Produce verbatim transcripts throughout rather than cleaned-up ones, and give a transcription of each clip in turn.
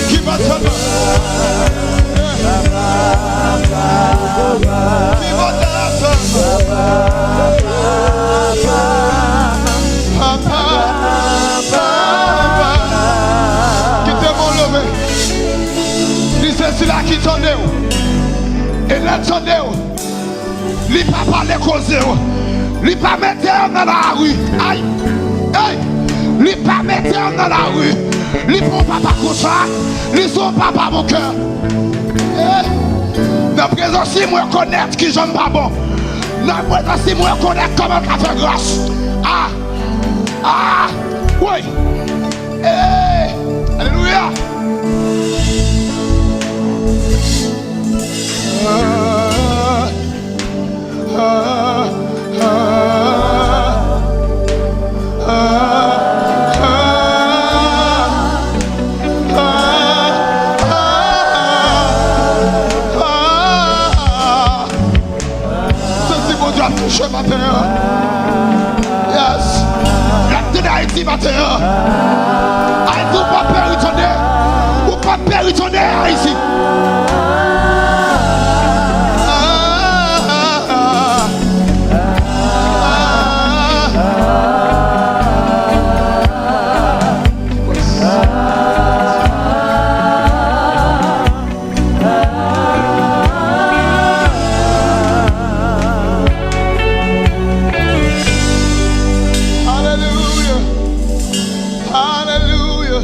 Ki pa t fè mal. Ki pa t fè mal. Papa, papa. Kite m leve. Li se sila ki tande w. E lè l tande w, li pa pale koze w. Li pa mete w nan lari. Ay! Ey! Li pa mete w nan lari. Li pa yon papa konsa. Li se yon papa bon kè. Eh! Nan prezans li, mwen rekonèt kijan m pa bon. Nan prezans li, mwen rekonèt kòman l ka fè gras. Ah! Ah! Woy! Eh! Alelouya! Santi Bondye ap touche maten an. Yes. L ap tounen Ayiti maten an. Ayiti, ou p ap peri, tande. Ou p ap peri, tande, Ayiti. Alelouya. Alelouya.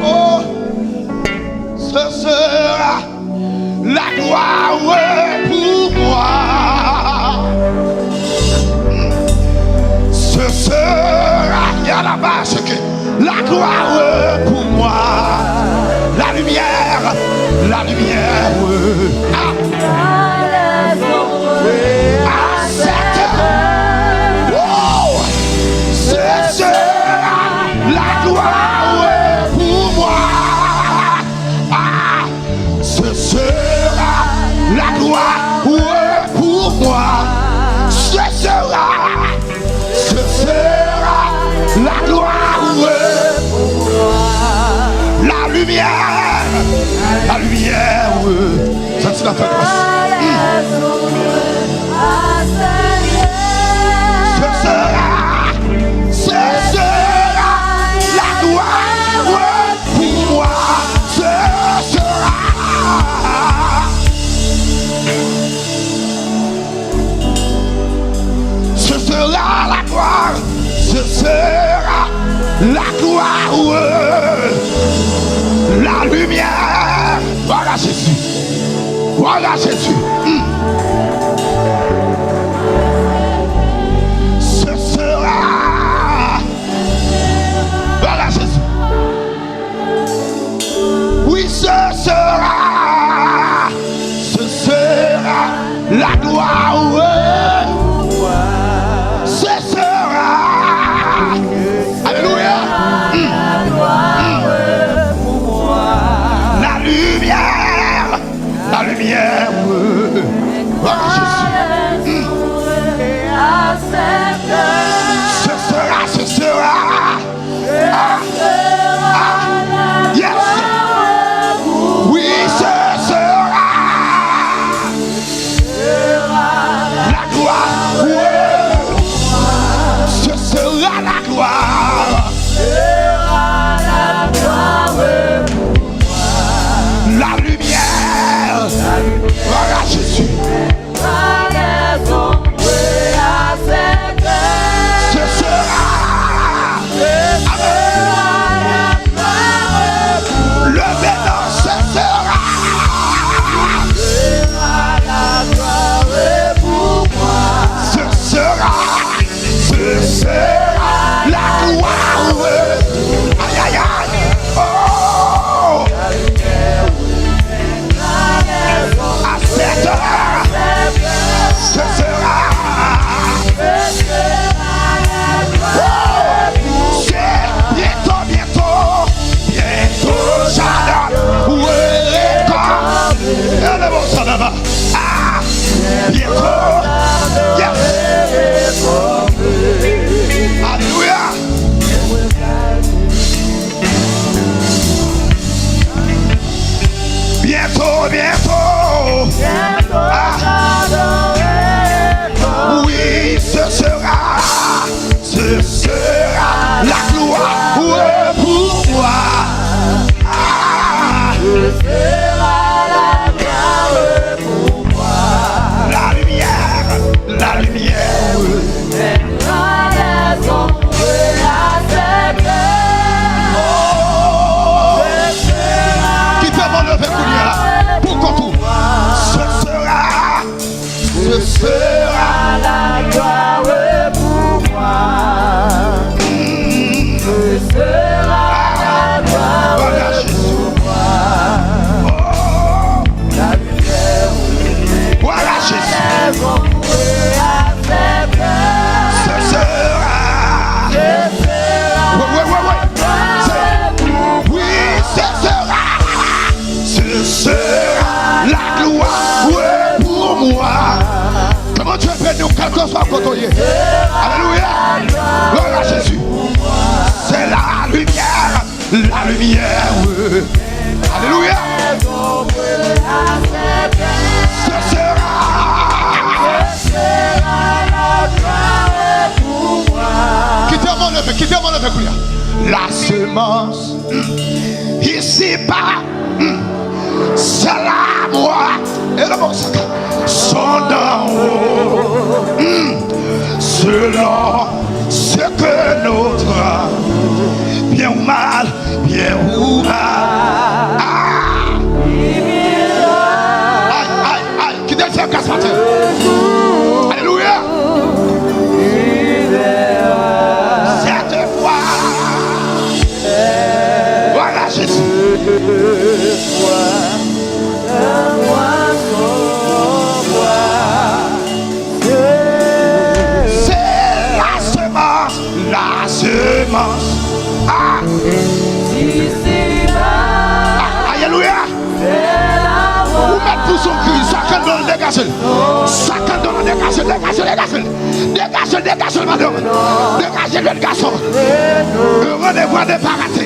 Oh, ce sera la gloire pour moi. Ce sera, il y a là-bas ce que la gloire pour moi. La lumière, la lumière. Ah. À cette heure, oh, ce sera la gloire pour moi. Ah, ce sera la gloire pour moi. Ce sera, ce sera la gloire. La lumière, la lumière. Santi la frekans. Ce sera, ce sera la gloire pour moi. Ce sera. Ce sera la gloire. Ce sera la gloire. La lumière. Gloire à Jésus. Gloire à Jésus. Hmm. Ce sera. Gloire à Jésus. Oui, ce sera, ce sera la gloire. Ce sera, alléluia. Mm. Mm. La lumière, la lumière. Bientôt. Bientôt, ah, j'adorerai toi. Oui, ce sera, ce sera la gloire pour moi. Ah. Ce sera la gloire pour moi. La lumière, la lumière. Kite men w leve kounye a. Pou kont ou. Ce sera, ce sera la gloire pour moi. Ce sera la gloire pour moi. Oh. Voilà Jésus. Ce sera. Oui, oui, oui, oui. C'est, oui, ce sera. Ce sera la gloire pour moi. Ke Bondye beni w, kèlkeswa kote w ye. Alelouya. Glwa a Jezi. C'est la lumière. La lumière. Alelouya. Ce sera. Kite men w leve, kite men w leve kounye a. La semence, mm, ici-bas, mm, c'est la moite. Et le bon sac sont d'en haut, mm, selon ce que notre, bien ou mal, bien ou mal. Ah! Ay, ay, ay, kite l fè gras maten. Alelouya. Cette fois. Voilà Jésus. C'est la semence, la semence. Ah! Ah, alelouya. Ou mèt pouse yon kri. Sa k anndan w, degaje l. Sa k anndan w, degaje l, degaje l, degaje l. Degaje l, degaje l, madanm. Degaje l, jèn gason. Randevou a ne pa rate.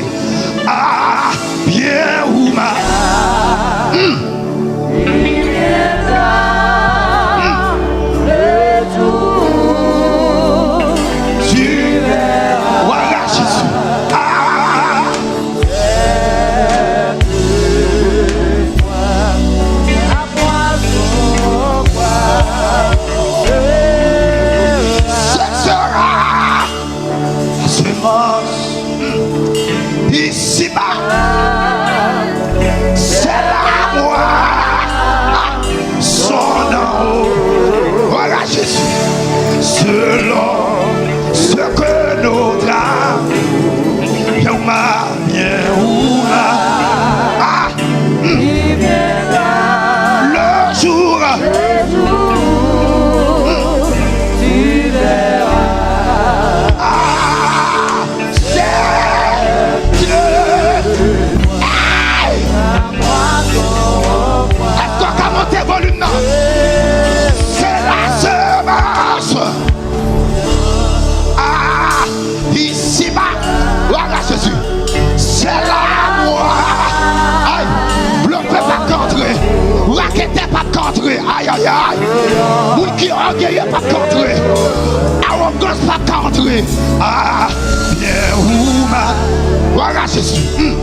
Ah, bien ou mal. Hmm. Hmm. Voilà Jésus. Ah. Ce sera la semence ici-bas. C'est la moisson d'en haut. Voilà Jésus. Selon ce que notre âme, bien ou mal, bien ou mal. Ah. Le jour. Ah, c'est Dieu. Hey! Èske w ka monte volim nan? C'est la semence. Ah, ici-bas. Voilà Jésus. C'est la moisson. Ay, blofè p ap ka antre. Raketè p ap ka antre. Ay, ay, ay. Moun ki ògeye p ap ka antre. Awogans p ap ka antre. Ah, bien ou mal. Voilà Jésus. Hmm.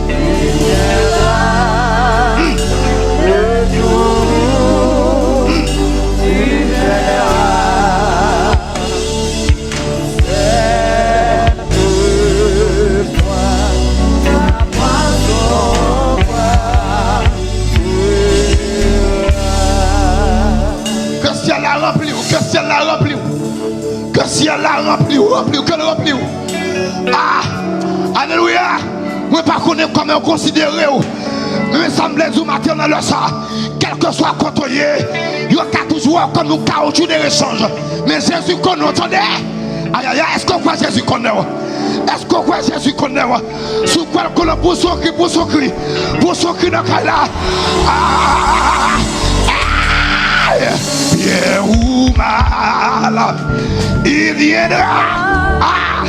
Hmm. Ke syèl la ranpli w, ke syèl la ranpli w, ke syèl la ranpli w, ranpli w, ke l ranpli w. Ah, alelouya. Mwen pa konnen kòman yo konsidere w, men sa m vle di w maten nan lè sa a, kèlkeswa kote w ye, yo ka toujou wè w kòm yon kawotchou de rechanj. Men Jezi konnen w, tande! Ayayay, èske w kwè Jezi konnen w? Èske w kwè Jezi konnen w? Si w kwè l konnen w, pouse yon kri, pouse yon kri, pouse yon kri nan kay la. Ah! Hey! Bien ou mal, il viendra. Ah!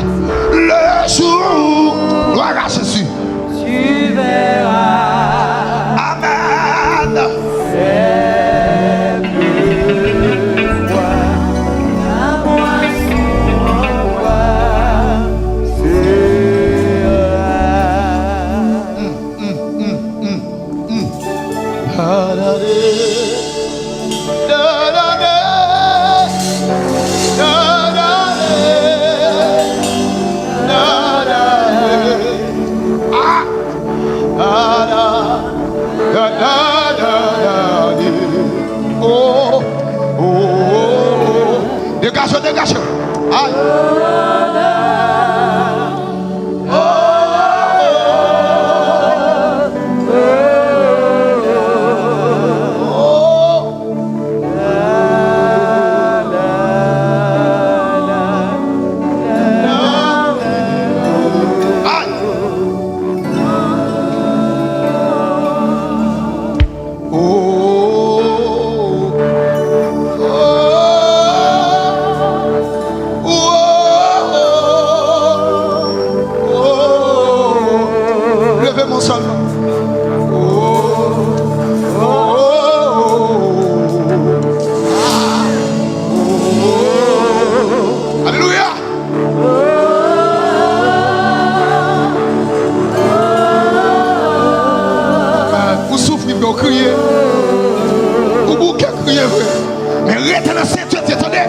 Le jour où, gloire à Jésus. Tu verras. Amen. Ah! Ah, da, da, da, da, da, di. Oh, oh, oh, oh. Degaje, degaje. Ay. Ay. Oh, oh, oh, oh. Leve men w sèlman. Oh, oh, oh, oh. Ah, oh, oh, oh. Alelouya. Ou soufri vre, ou kriye. Ou bouke kriye vre. Men rete nan sentete, tande.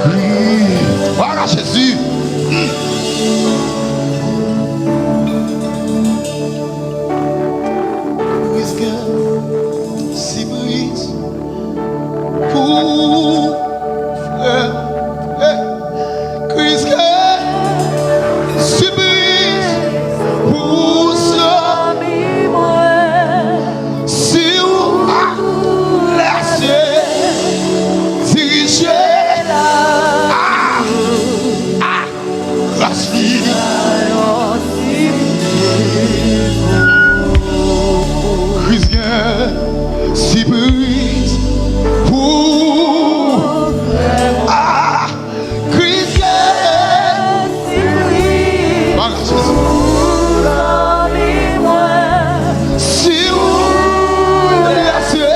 Kriye. Glwa a Jezi. Kris gen sipriz pou frè m. Hey! Kris gen sipriz pou zanmi mwen. Si w a lèse dirije, ah, ah. Gras li. Kris gen sipriz pou, ah, Kris gen sipriz pou zanmi mwen. Si w lèse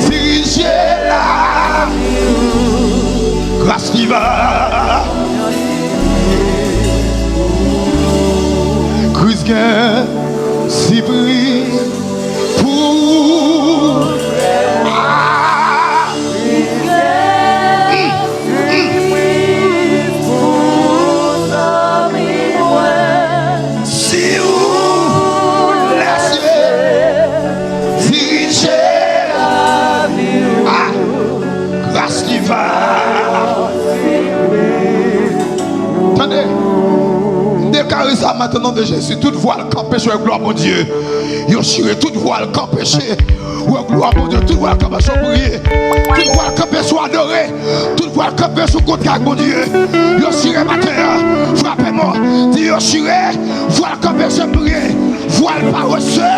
dirije lavi w, gras li va. Kris gen sipriz pou, ah, si w lèse dirije lavi w, ah, gras li va. Tande, m deklare sa maten, nan non de Jezi, tout vwal k anpeche wè glwa Bondye, yo chire. Tout vwal k anpeche wè glwa Bondye, tout vwal k anpeche w priye, tout vwal k anpeche w adore, tout vwal k anpeche w kontre ak Bondye, yo chire maten an. Frape men w, di yo chire. Vwal k anpeche m priye, vwal parese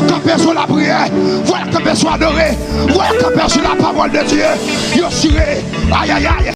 k anpeche w lapriyè, vwal k anpeche w adore, vwal k anpeche lapawòl de Dye, yo chire. Ayayay,